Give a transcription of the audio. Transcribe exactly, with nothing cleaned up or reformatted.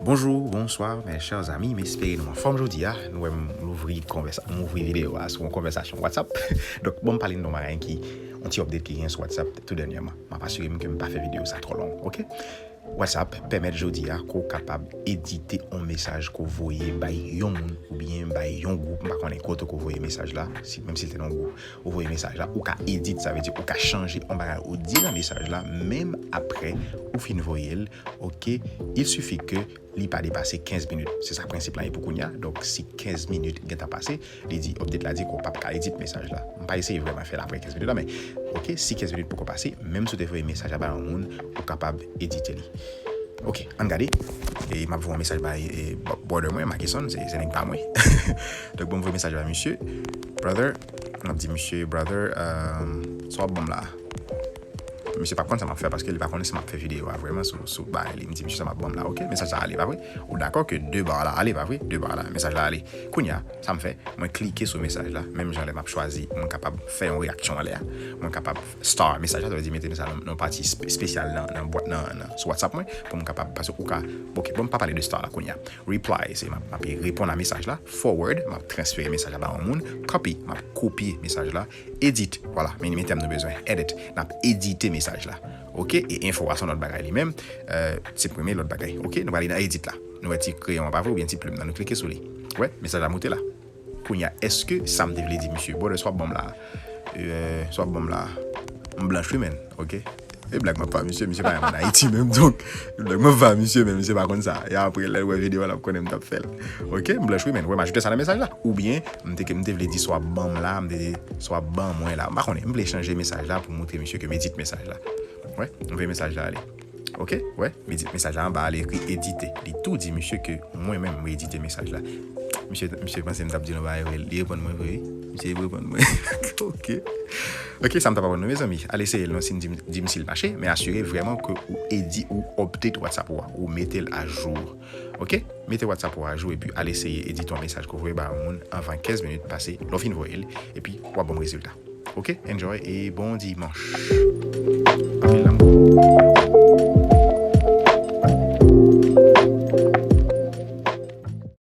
Bonjou, bonswa, mes chers amis, m espere nou anfòm jodi a. Nou wè m louvri konvèsa-, m ouvri videyo a sou yon konvèsasyon WhatsApp. Donk, bon, m pale nou bagay ki, yon ti update ki gen sou WhatsApp tou dènyèman. M ap asire m ke m pa fè videyo sa twò long, oke? WhatsApp pèmèt jodi a ke w kapab edite yon mesaj ke w voye bay yon moun oubyen bay yon gwoup, m pa konnen kote ke w voye mesaj la, si, menm si l te nan yon gwoup, ou voye mesaj la, ou ka edit, sa vle di ou ka chanje yon bagay ou di nan mesaj la, menm apre ou fin voye l, oke? Il suffit ke li pa depase kenz minit. Se sa prensip la ye pou kounye a. Donk, si kenz minit gentan pase, li di, update la di ke w p ap ka edit mesaj la. M pa eseye vrèman fè l apre kenz minit la, men, oke, si kenz minit poko pase, menm si w te voye mesaj la bay yon moun, ou kapab edite li. Oke, ann gade. E m ap voye yon mesaj bay, e, bo-, brother mwen, Makison, se, se nèg pa mwen. Donk, bon, m voye mesaj bay misye. Brother, m ap di misye, brother, um, sa w ap ban m la? Misye p ap konn sa m ap fè paske li pa konnen si m ap fè videyo a vrèman sou, sou bagay li. M di misye sa m ap ban m la, oke? Mesaj la ale, pa vre? Ou dakò ke de ba la ale, pa vre? De ba la, mesaj la ale. Kounye a, sa m fè, mwen klike sou mesaj la, menm jan lè m ap chwazi, mwen kapab fè yon reyaksyon anlè a. Mwen kapab star mesaj la, sa vle di mete mesaj nan, nan pati espe-, espesyal nan, nan bwat, nan, nan, sou WhatsApp mwen, pou m kapab, paske ou ka, oke, bon, m pa pale de star la kounye a. Reply, se m ap, m ap reponn a mesaj la. Forward, m ap transfere mesaj la ba yon moun. Copy, m ap kopye mesaj la. Edit, vwala, men, men tèm nou bezwen. Edit, n ap edite mesaj la. Oke, e info a se yon lòt bagay li menm. Euh, siprime lòt bagay. Oke, nou prale nan edit la. Nou wè ti kreyon an pa vre oubyen ti plim nan, nou klike sou li. Wè, mesaj la moute la. Kounye a, èske sa m te vle di misye, brother, sa w ap ban m la? Euh, sa w ap ban m la? M blanch wi, men, oke? E blag m ap fè misye, misye pa menm ann Ayiti menm, donk, e blag m ap fè misye, men misye pa konn sa. E apre, lè l wè videyo a, l ap konnen m t ap fè l. Oke, m blanch wi, men, wè, m ajoute sa nan mesaj la. Oubyen, m te, m te vle di sa w ap ban m la, m te di sa w ap ban mwen la. M pa konnen, m vle chanje mesaj la pou montre misye ke m edit mesaj la. Wè, m voye mesaj la ale. Oke, wè, m edit mesaj la anba a, li ekri edite. Li tou di misye ke mwen menm, mwen edite mesaj la. Misye, misye panse m t ap di l yon bagay vre, li reponn mwen vre, wi. Misye reponn mwen. Oke. Oke, sa m t ap aprann nou, mezanmi. Al eseye l non, si m di, di m si l mache, men asire vrèman ke ou edi-, ou update WhatsApp ou a, ou mete l ajou. Oke? Mete WhatsApp ou ajou epi al eseye edite yon mesaj ke w voye ba yon moun anvan kenz minit pase, lè w fin voye l, epi w ap ban m rezilta. Oke? Enjoy e bon dimanch. Anpil lanmou.